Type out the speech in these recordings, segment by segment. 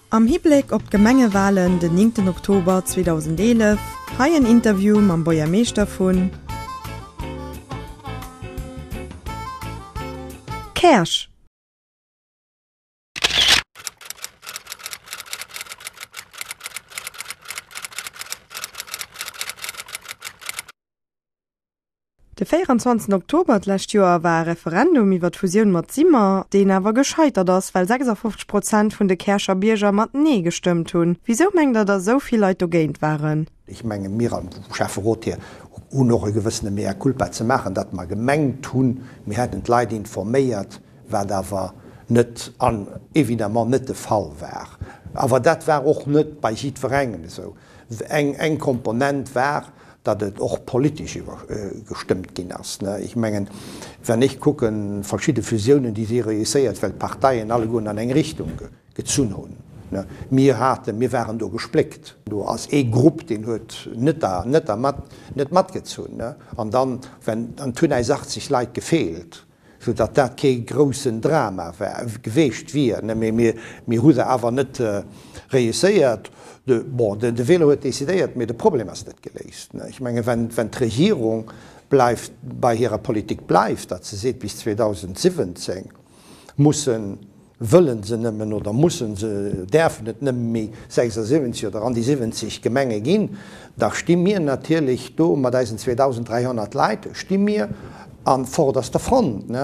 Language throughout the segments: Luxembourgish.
Am Hibléck op d'Gemengewalen den 9 Oktober 2011, hei en Interview mam Buergermeeschter vun. Käerch. De 24 Oktober d'lescht Joer war e Referendum iwwer d'Fusioun mat Simmer, deen awer gescheitert ass, well 56 Prozent vun de Käercher Bierger mat Nee gestëmmt hunn. Wisou mengt der, datt esou vill Leit dogéint waren? Ech menge mir am Schäfferot hier hunn och e gewëssene Mea culpa ze maachen, datt mer gemengt hunn, mir hätten d'Leit informéiert, wat awer net an évidemment net de Fall war. Awer dat war och net bei jiddwerengem esou. Eng Komponent war, datt et och politesch gestëmmt ginn ass. Ech mengen, wann ech kucken, verschidde Fusiounen, déi si réusséiert, well d'Parteien allegueren an eng Richtung gezunn hunn. Mir haten, mir waren do gespléckt. Do ass ee Grupp, deen huet net da, net da mat, net matgezunn. An dann, wenn, an et hunn äis 80 Leit gefeelt. Sou datt dat kee groussen Drama war, geweecht wier, mee mir, mir hu se awer net réusséiert. De, bon, de, de Wieler huet decidéiert, mee de Problem ass net geléist. Ech menge wenn, wenn d'Regierung bleift, bei hirer Politik bleift, datt se seet, bis 2017 mussen Wëllen se nëmmen oder mussen se, däerfen et nëmme méi 76 oder an déi 70 Gemenge ginn, da sti mir natierlech do mat eisen 2.300 Leit, sti mir an vorderster Front.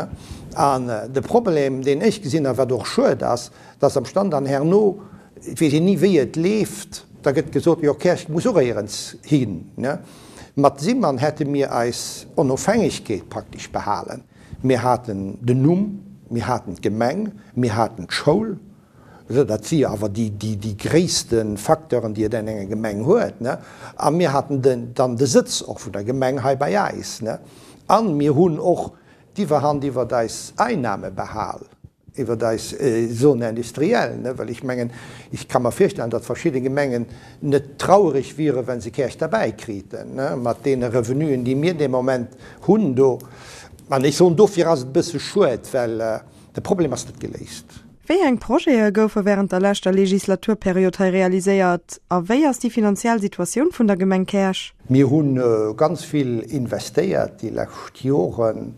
An de Problem, deen ech gesinn, a wat och schued ass, dass am Stand an herno, et weess een ni wéi et leeft, da gëtt gesot, jo Käerch muss och éierens hin. Mat Simmer hätte mir eis Onofhängegkeet praktesch behalen. Mir haten den Numm, mir haten d'Gemeng, mir haten d'Schoul. Esou, dat si jo awer déi, déi, déi gréisste Facteuren, déi et an enger Gemeng huet, ne? A mir haten den, dann de Sëtz och vun der Gemeng hei bei äis, ne? A mir hunn och d'Iwwerhand iwwert eis Einnahme behal. Iwwert eis Zone industrielle, ne, well ech mengen, ech ka mer virstellen, datt verschidde Gemengen net trauereg wieren, wa se Käerch derbäi kriten, ne, mat deene Revenuen, déi mir dee Moment hunn do. An ech soen, dofir ass et e bësse schued, well de Problem ass net geléist. Wéi eng Projete goufe wärend der leschter Legislaturperiod hei realiséiert a wéi ass déi finanziell Situatioun vun der Gemeng Käerch? Mir hu ganz vill investéiert déi lescht Joren.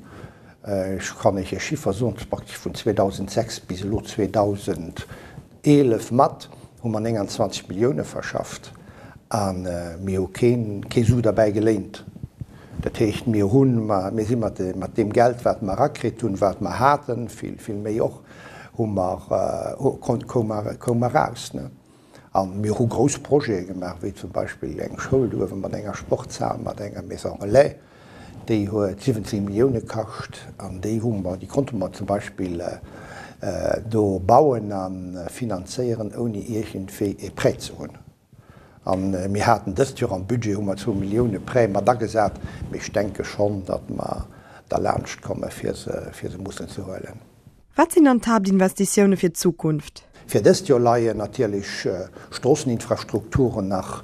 Ech kann Iech e Chiffer soen, praktesch vun 2006 bis elo 2011 mat hu mer 29 Millioune verschafft a mir hu kee Su derbäi geléint. Dat heescht, mir hunn, mir si mat deem Geld, wat mer erakritt hunn, wat mer haten, vill, vill méi och, hu mer, koume mer eraus. A mir hu grouss Projete gemaach, wéi zum Beispill eng Schoul do uewe mat enger Sportshal, mat enger Maison relais. Déi huet 17 Millioune kascht an déi hu mer, déi konnte mer zum Beispill do bauen a finanzéieren, ouni iergendwéi e Prêt ze hunn. A mir haten dëst Joer am Budget hu mer zwou Millioune Prêt mat agesat, mee ech denke schonn, datt mer derlaanscht komme fir se, fir se mussen ze huelen. Wat sinn dann d'Haaptinvestitioune fir d'Zukunft? Fir dëst Joer leien natierlech Stroosseninfrastrukturen nach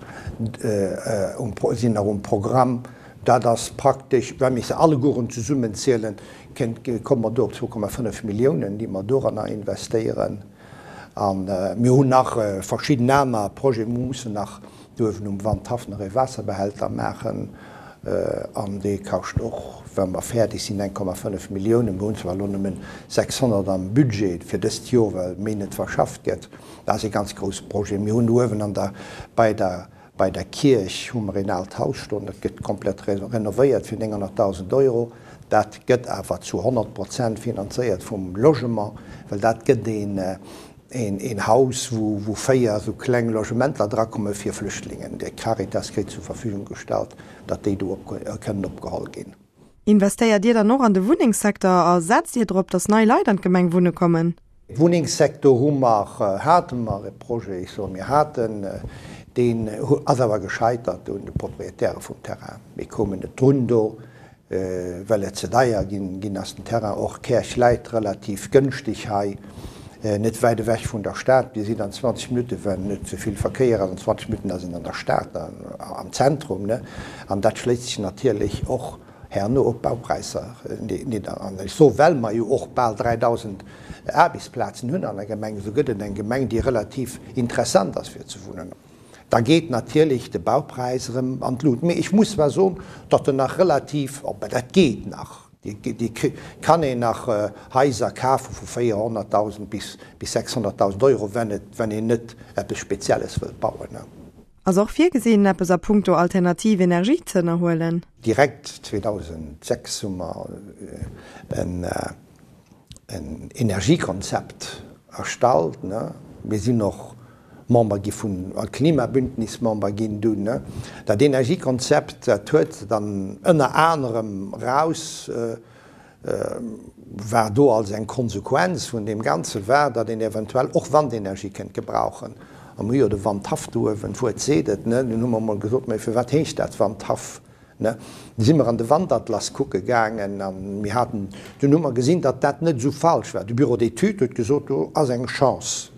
um, sinn nach um Programm. Dat ass praktesch, wa mir se allegueren zesummenzielen, kéint, komme mer do op 2,5 Milliounen, déi mer doranner investéieren. A mir hunn nach verschidden aner Projeten. Mir mussen nach Do uewen um Wandhaff nach ee Waasserbehälter maachen an dee kascht och, wa mer fäerdeg sinn, 1,5 Milliounen. Mir hunn zwar elo nëmmen 600 am Budget fir dëst Joer, well méi net verschafft gëtt. Dat ass ee ganz grousse Projet. Mir hunn do uewen an der, bei der, bei der Kierch hu mer een aalt Haus stoen, dat gëtt komplett renovéiert fir 900.000 Euro. Dat gëtt awer zu 100 Prozent finanzéiert vum Logement, well dat gëtt een, Een Haus, wou 4 esou kleng Logementer drakomme fir Flüchtlingen, déi d'Caritas kritt zur Verfügung gestallt, datt déi do kënnen opgeholl ginn. Investéiert Dir dann och an de Wunnengssecteur a setzt Dir drop, datt nei Leit an d'Gemeng wunne kommen? Wunnengssecteur hu mer, hate mer e Projet, ech soe mir haten, deen ass awer gescheitert un de Proprietäre vum Terrain. Mir koumen net drun do. Well et ze deier ginn ass den Terrain och. Käerch läit relativ gënschteg hei, net wäit ewech vun der Stad. Dir sidd an 20 Minutten, well net ze vill Verkéier ass, an 20 Minutten ass een an der Stad, am Zentrum. An dat schléisst sech natierlech och. herno op d'Baupräisser nidder. An ech soe well mer jo och bal 3.000 Aarbechtsplazen hunn an der Gemeng, esou gëtt et eng Gemeng, déi relativ interessant ass fir ze wunnen. Da geet natierlech de Baupräis erëm an d'Lut. Mee ech muss zwar soen, datt en nach relativ, op, dat geet nach, déi kann een nach Haiser kafe vu 400.000 bis 600.000 Euro, wenn et, wenn een net eppes Spezielles wëllt bauen. Ass och virgesinn, eppes a puncto alternativ Energie ze ënnerhuelen? Direkt 2006 hu mer en Energiekonzept erstallt. Mir sinn och Member gi vun, Klimabündnis Member ginn dunn. Dat Energiekonzept, dat huet dann ënner anerem raus, war do als eng Konsequenz vun deem Ganze war, datt een eventuell och Wandenergie kënnt gebrauchen. A mir hu jo de Wandhaff do uewen, d'Wuert seet et, ne? Dunn hu mer emol gesot, mä firwat heescht dat Wandhaff, ne? Du si mer an de Wandatlas kucke gaangen a mir haten, dunn hu mer gesinn, datt dat net esou falsch war. De Bureau d'études huet gesot, do ass eng Chance.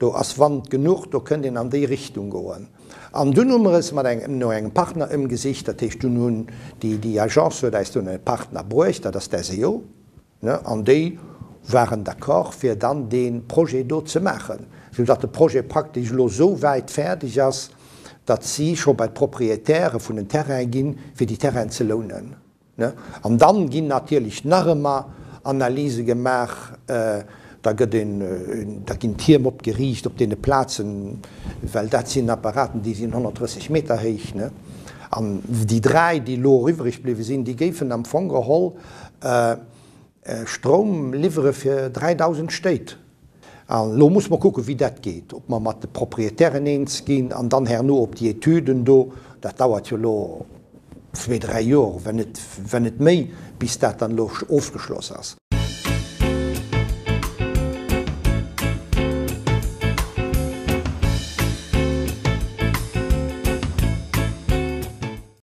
Do ass Wand genuch, do kënnt een an déi Richtung goen. An dunn hu mer es mat engem, no engem Partner ëmgesicht, dat heescht, dunn hunn déi, déi Agence huet eis dunn e Partner bruecht, dat ass d'SEO, ne, an déi waren d'accord, fir dann dee Projet do ze maachen, soudatt de Projet praktesch elo esou wäit fäerdeg ass, datt si scho bei d'Proprietäre vun den Terraine ginn, fir déi Terrainen ze lounen. An dann ginn natierlech nach ëmmer Analyse gemaach, da gëtt een, da ginn Tierm opgeriicht op deene Plazen, well dat sinn Apparaten, déi sinn 130 Meter héich. An déi 3, déi elo iwwreg bliwwe sinn, déi géifen am Fong geholl Stroum liwwere fir 3.000 Stéit. An elo muss mer kucken, wéi dat geet, ob mer mat de Proprietären eens ginn an dann herno op déi Etüden do, dat dauert jo elo zwee, dräi Jor, wenn net, wenn net méi, bis dat dann elo ofgeschloss ass.